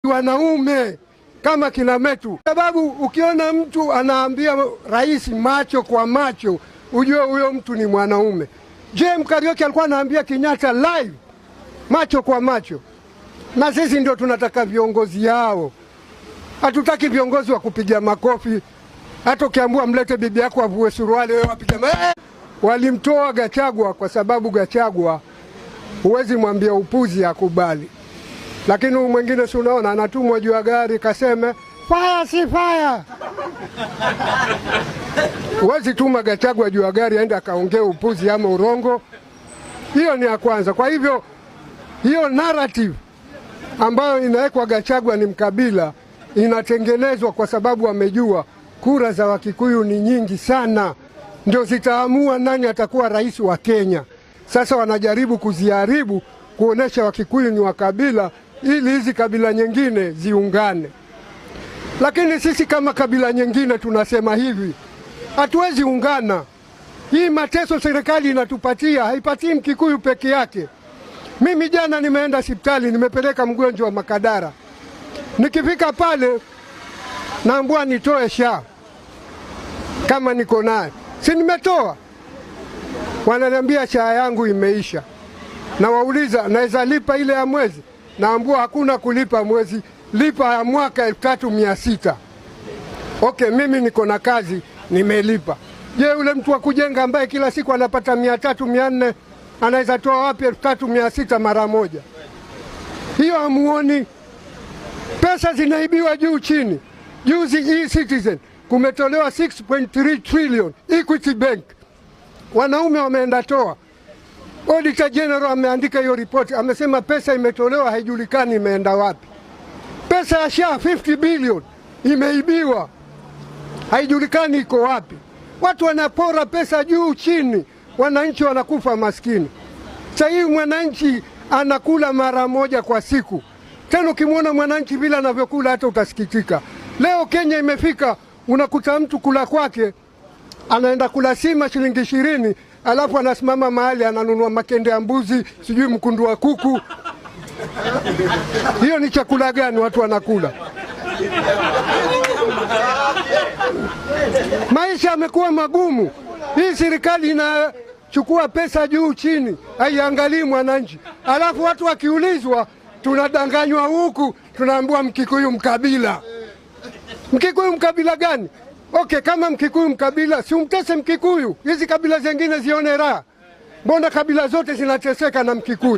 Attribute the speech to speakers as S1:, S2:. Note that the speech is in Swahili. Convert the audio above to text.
S1: Wanaume kama kina Metu, sababu ukiona mtu anaambia rais macho kwa macho, ujue huyo mtu ni mwanaume. JM Kariuki alikuwa anaambia Kenyatta live macho kwa macho, na sisi ndio tunataka viongozi hao. Hatutaki viongozi wa kupiga makofi. Hata ukiambiwa mlete bibi yako avue suruali, wewe wapiga Walimtoa Gachagua kwa sababu Gachagua huwezi mwambia upuzi akubali, lakini huyu mwingine si unaona anatumwa juu ya gari kaseme fire si fire. Huwezi tuma Gachagua juu ya gari aende akaongee upuzi ama urongo. Hiyo ni ya kwanza. Kwa hivyo hiyo narrative ambayo inawekwa Gachagua ni mkabila inatengenezwa kwa sababu wamejua kura za Wakikuyu ni nyingi sana, ndio zitaamua nani atakuwa rais wa Kenya. Sasa wanajaribu kuziharibu kuonesha Wakikuyu ni wakabila, ili hizi kabila nyingine ziungane. Lakini sisi kama kabila nyingine tunasema hivi, hatuwezi ungana. Hii mateso serikali inatupatia haipatii Mkikuyu peke yake. Mimi jana nimeenda hospitali, nimepeleka mgonjwa wa Makadara. Nikifika pale naambiwa nitoe SHA kama niko naye, si nimetoa? Wananiambia SHA yangu imeisha. Nawauliza naweza lipa ile ya mwezi? Naambiwa hakuna kulipa mwezi, lipa ya mwaka 3600. Okay, mimi niko na kazi nimelipa. Je, yule mtu wa kujenga ambaye kila siku anapata 300 400 anaweza toa wapi 3600 mara moja? Hiyo hamuoni? Pesa zinaibiwa juu chini. Juzi e-Citizen kumetolewa 6.3 trillion Equity Bank, wanaume wameenda toa. Auditor General ameandika hiyo ripoti, amesema pesa imetolewa haijulikani imeenda wapi. Pesa ya SHA 50 billion imeibiwa, haijulikani iko wapi. Watu wanapora pesa juu chini, wananchi wanakufa maskini. Sasa hivi mwananchi anakula mara moja kwa siku. Tena ukimwona mwananchi vile anavyokula hata utasikitika. Leo Kenya imefika, unakuta mtu kula kwake anaenda kula sima shilingi 20, alafu anasimama mahali ananunua makende ya mbuzi, sijui mkundu wa kuku. Hiyo ni chakula gani watu wanakula? Maisha yamekuwa magumu. Hii serikali inachukua pesa juu chini, haiangalii mwananchi. Alafu watu wakiulizwa, tunadanganywa huku, tunaambiwa Mkikuyu mkabila. Mkikuyu mkabila gani? Okay, kama Mkikuyu mkabila, si umtese Mkikuyu, hizi kabila zingine zione raha. Mbona kabila zote zinateseka na Mkikuyu?